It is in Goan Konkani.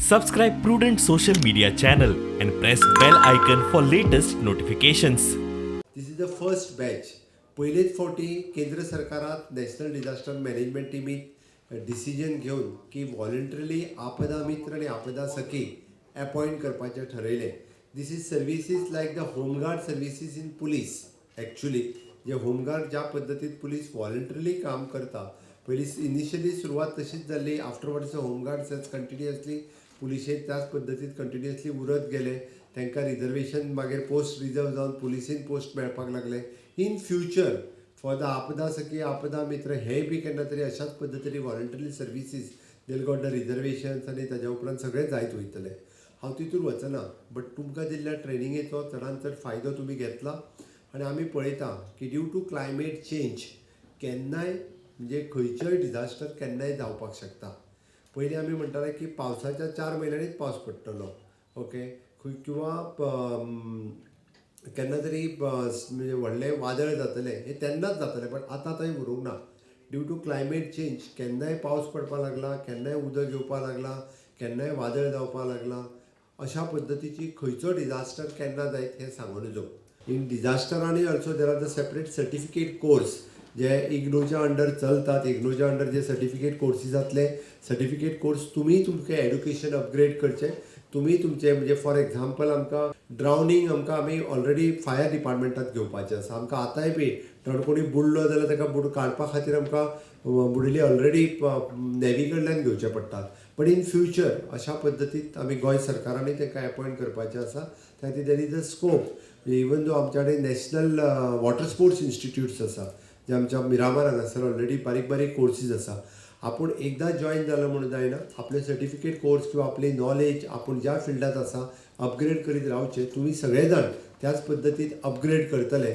Subscribe Prudent social media channel and press bell icon for latest notifications. This is the first batch. पयलेच फावटी केंद्र सरकारात नॅशनल डिझास्टर मॅनेजमेंट टिमीत डिसिजन घेवन की व्हॉलंटरीली आपदा मित्र आनी आपदा सखी अपॉयंट करपाचें ठरयलें. This is services like the home guard services in police. Actually J home guard ज्या पद्दतीन पुलीस व्हॉलंटरीली काम करता, पयलीं इनिशियली सुरवात तशीच जाल्ली. आफ्टरवर्ड्स होमगार्ड्स कंटिन्युअसली पुलिशेंत त्याच पद्दतीन कंटिन्युअसली उरत गेले. तांकां रिजर्वेशन मागीर पोस्ट रिजर्व जावन पुलिसीन पोस्ट मेळपाक लागले. इन फ्युचर फॉर the आपदा सखी, आपदा मित्र हेय बी केन्ना तरी अशाच पद्दतीन voluntary services, they'll got the reservations आनी ताज्या उपरांत सगळें जायत वयतलें. हांव तितून वचना, बट तुमकां दिल्ल्या ट्रेनिंगेचो चडान चड फायदो तुमी घेतला आनी आमी पळयता की ड्यू टू क्लायमेट चेंज केन्नाय, म्हणजे खंयचोय डिझास्टर केन्नाय जावपाक शकता. पयलीं आमी म्हणटाले की पावसाच्या 4 म्हयन्यांनीच पावस पडटलो, ओके, खंय किंवां केन्ना तरी म्हणजे व्हडलें वादळ जातलें, हें तेन्नाच जातलें, बट आतां थंय उरूंक ना. ड्यू टू क्लायमेट चेंज केन्नाय पावस पडपाक लागला, केन्नाय उदक येवपाक लागलां, केन्नाय वादळ जावपाक लागलां. अशा पद्दतीची खंयचो डिझास्टर केन्ना जायत हें सांगू नजो. इन डिझास्टरानूय also there are the separate certificate course जे इग्नोच्या अंडर चलतात. इग्नोच्या अंडर जे सर्टिफिकेट कोर्सीस जातले, सर्टिफिकेट कोर्स तुमी तुमचें एड्युकेशन अपग्रेड करचें. तुमी तुमचें, म्हणजे फॉर एग्जाम्पल, आमकां ड्रावनींग आमकां आमी ऑलरेडी फायर डिपार्टमेंटात घेवपाचें आसा. आमकां आतांय बी धड कोणी बुडलो जाल्यार ताका बुड काडपा खातीर आमकां बुडिल्ली ऑलरेडी नेवी कडल्यान घेवचे पडटात. बट इन फ्युचर अशा पद्दतीन आमी गोंय सरकारानूय तांकां एपॉयंट करपाचें आसा. त्या खातीर there is a scope. Even though आमच्या कडेन नॅशनल वॉटर स्पोर्ट्स इन्स्टिट्यूट्स आसा, जे आमच्या मिरामार हांगासर ऑलरेडी बारीक बारीक कोर्सीस आसा. आपूण एकदां जॉयन जालो म्हणून जायना. आपले सर्टिफिकेट कोर्स किंवा आपली नॉलेज आपूण ज्या फिल्डांत आसा अपग्रेड करीत रावचें. तुमी सगळे जाण त्याच पद्दतीन अपग्रेड करतले.